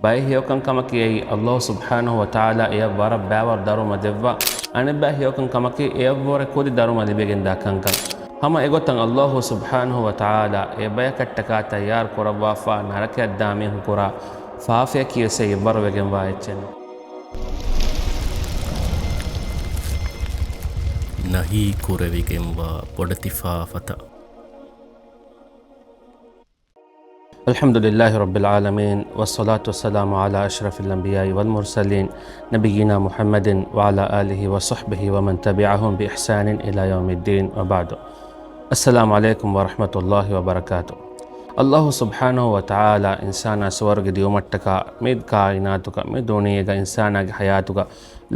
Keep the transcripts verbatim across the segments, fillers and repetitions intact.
ބައެއް ހެޔޮކަންކަމަކީ އެއީ ﷲ ސުބްޙާނަހޫ ވަތަޢާލާ އެޔަށް ވަރަށް ބައިވަރު ދަރުމަ ދެއްވާ، އަނެއްބައި ހެޔޮކަންކަމަކީ އެޔަށްވުރެ ކުދި ދަރުމަ ލިބިގެންދާ ކަންކަން. ހަމަ އެގޮތަށް ﷲ ސުބްޙާނަހޫ ވަތަޢާލާ އެ ބަޔަކަށްޓަކާ ތައްޔާރު ކުރައްވާފާ ނަރަކަޔަށްދާ މީހުން ކުރާ ފާފަޔަކީވެސް އެއީ އެއްވަރުވެގެންވާ އެއްޗެއް ނޫން. ނަހީ ކުރެވިގެންވާ ބޮޑެތި ފާފަތައް. الحمد لله رب العالمين، والصلاة والسلام على أشرف الأنبياء والمرسلين، نبينا محمد وعلى آله وصحبه ومن تبعهم بإحسان إلى يوم الدين، وبعد. السلام عليكم ورحمة الله وبركاته. ﷲ ސުބްޙާނަހޫ ވަތަޢާލާ އިންސާނާ ސުވަރުގެ ދިއުމަށްޓަކާ މި ކާއިނާތުގަ، މި ދުނިޔޭގަ އިންސާނާގެ ޙަޔާތުގަ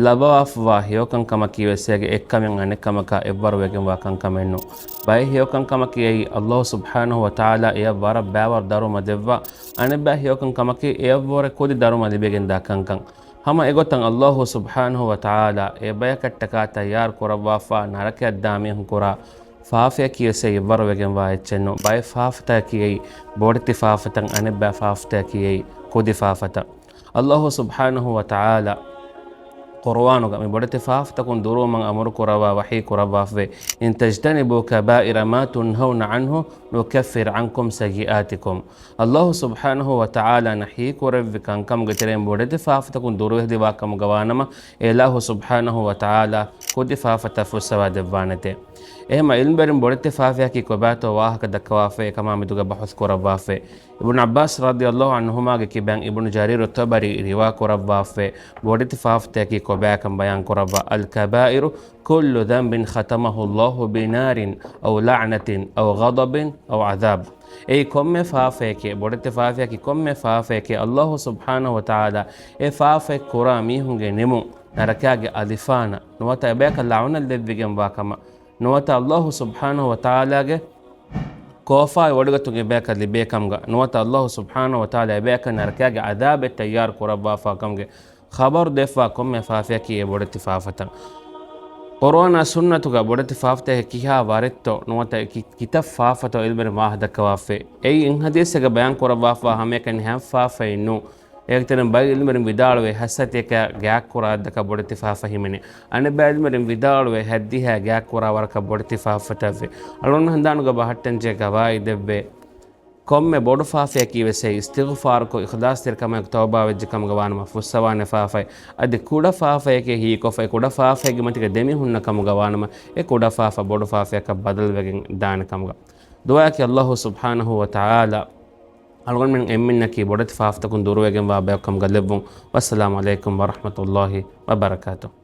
ލައްވާފައިވާ ހެޔޮކަންކަމަކީވެސް އޭގެ އެއްކަމެއް އަނެއްކަމަކާ އެއްވަރުވެގެންވާ ކަންކަމެއް ނޫން. ބައެއް ހެޔޮކަންކަމަކީ އެއީ ﷲ ސުބްޙާނަހޫ ވަތަޢާލާ އެޔަށް ވަރަށް ބައިވަރު ދަރުމަ ދެއްވާ، އަނެއްބައި ހެޔޮކަންކަމަކީ އެޔަށްވުރެ ކުދި ދަރުމަ ލިބިގެންދާ ކަންކަން. ހަމަ އެގޮތަށް ﷲ ސުބްޙާނަހޫ ވަތަޢާލާ އެ ބަޔަކަށްޓަކާ ތައްޔާރު ކުރައްވާފާ ނަރަކަޔަށްދާ މީހުން ކުރާ ފާފަޔަކީވެސް އެއީ އެއްވަރުވެގެންވާ އެއްޗެއް ނޫން. ބައެއް ފާފަތަކަކީ އެއީ ބޮޑެތި ފާފަތައް، އަނެއްބައި ފާފަތަކަކީ އެއީ ކުދި ފާފަތައް. ﷲ ސުބްޙާނަހޫ ވަތަޢާލާ ޤުރުއާނުގަ މި ބޮޑެތި ފާފަތަކުން ދުރުވުމަށް އަމުރު ކުރައްވާ ވަޙީ ކުރައްވާފައި، إن تجتنبوا كبائر ما تنهون عنه نكفر عنكم سيئاتكم. ﷲ ސުބްޙާނަހޫ ވަތަޢާލާ ނަހީކުރެއްވި ކަންކަމުގެ ތެރެއިން ބޮޑެތި ފާފަތަކުން ދުރުވެލިވާ ކަމުގަ ވާނަމަ، އެ ﷲ ސުބްޙާނަހޫ ވަތަޢާލާ ކުދި ފާފަތައް ފުއްސަވާ ދެއްވާނެތޭ. އެހެންމަ ޢިލްމުވެރިން ބޮޑެތި ފާފަޔަކީ ކޮބާތޯ ވާހަކަ ދައްކަވާފައި އެކަމާ މެދުގަ ބަޙުސް ކުރައްވާފައި. އިބްނު ޢައްބާސް ރަޟިޔަﷲ ޢަންހުމާގެ ކިބައިން އިބްނު ޖަރީރު ޠަބަރީ ރިވާ ކުރައްވާފައި، ބޮޑެތި ފާފަތަކީ ކޮބާކަން ބަޔާން ކުރައްވާ، الكبائر كل ذنب ختمه الله بنار أو لعنة أو غضب أو عذاب. އެއީ ކޮންމެ ފާފައެކޭ، ބޮޑެތި ފާފަޔަކީ ކޮންމެ ފާފައެކޭ، ﷲ ސުބްޙާނަހޫ ވަތަޢާލާ އެ ފާފައެއް ކުރާ މީހުންގެ ނިމުން ނަރަކާގެ އަލިފާނަށް، ނުވަތަ އެބަޔަކަށް ލަޢުނަތް ލެއްވިގެންވާ ކަމަށް، ނުވަތަ ﷲ ސުބްޙާނަހޫ ވަތަޢާލާގެ ކޯފާއި ވޮޑިގަތުން އެބަޔަކަށް ލިބޭ ކަމުގަ، ނުވަތަ ﷲ ސުބްޙާނަހޫ ވަތަޢާލާ އެބަޔަކަށް ނަރަކާގެ ޢަޛާބެއް ތައްޔާރު ކުރައްވާފާ ކަމުގެ ޚަބަރު ދެއްވާ ކޮންމެ ފާފަޔަކީ އެ ބޮޑެތި ފާފަތައް. ޤުރުއާނާ ސުންނަތުގަ ބޮޑެތި ފާފަތަކެއް ކިހާ ވަރެއްތޯ ނުވަތަ ކި-، ކިތައް ފާފަތޯ ޢިލްމުވެރިން ވާހަކަ ދައްކަވާފައި. އެއީ އިން ޙަދީޘެއްގަ ބަޔާން ކުރައްވާފާ ހަމައެކަނި ހަމަ ފާފައެއް ނޫން. އޭގެތެރެއިން ބައެއް ޢިލްމުވެރިން ވިދާޅުވޭ ހަތްސަތޭކަ ގާތްކުރާ އަދަދަކަށް ބޮޑެތި ފާފަ ހިމެނޭ. އަނެއްބައި ޢިލްމުވެރިން ވިދާޅުވޭ ހަތްދިހަ ގާތްކުރާ ވަރަކަށް ބޮޑެތި ފާފަތައްވޭ. އަޅުގަނޑު ހަނދާނުގަ ބަހައްޓަންޖެހޭ ގަވާއިދެއްވޭ. ކޮންމެ ބޮޑު ފާފަޔަކީވެސް އެއީ އިސްތިޣުފާރުކޮށް އިޚްލާޞްތެރިކަމާއެކު ތައުބާވެއްޖެ ކަމުގަ ވާނަމަ ފުއްސަވާނެ ފާފައެއް. އަދި ކުޑަ ފާފަޔެކޭ ހީކޮށްފައި، ކުޑަ ފާފައެއްގެ މަތީގަ ދެމިހުންނަ ކަމުގަ ވާނަމަ އެ ކުޑަ ފާފަ ބޮޑު ފާފަޔަކަށް ބަދަލުވެގެން ދާނެ ކަމުގަ. ދުޢާއަކީ ﷲ ސުބްޙާނަހޫ ވަތަޢާލާ އަޅުގަނޑުމެން އެންމެންނަކީ ބޮޑެތި ފާފަތަކުން ދުރުވެގެންވާ ބަޔަކު ކަމުގަ ލެއްވުން. ވައްސަލާމު ޢަލައިކުމް ވަރަޙްމަތުﷲ ވަބަރަކާތުހު.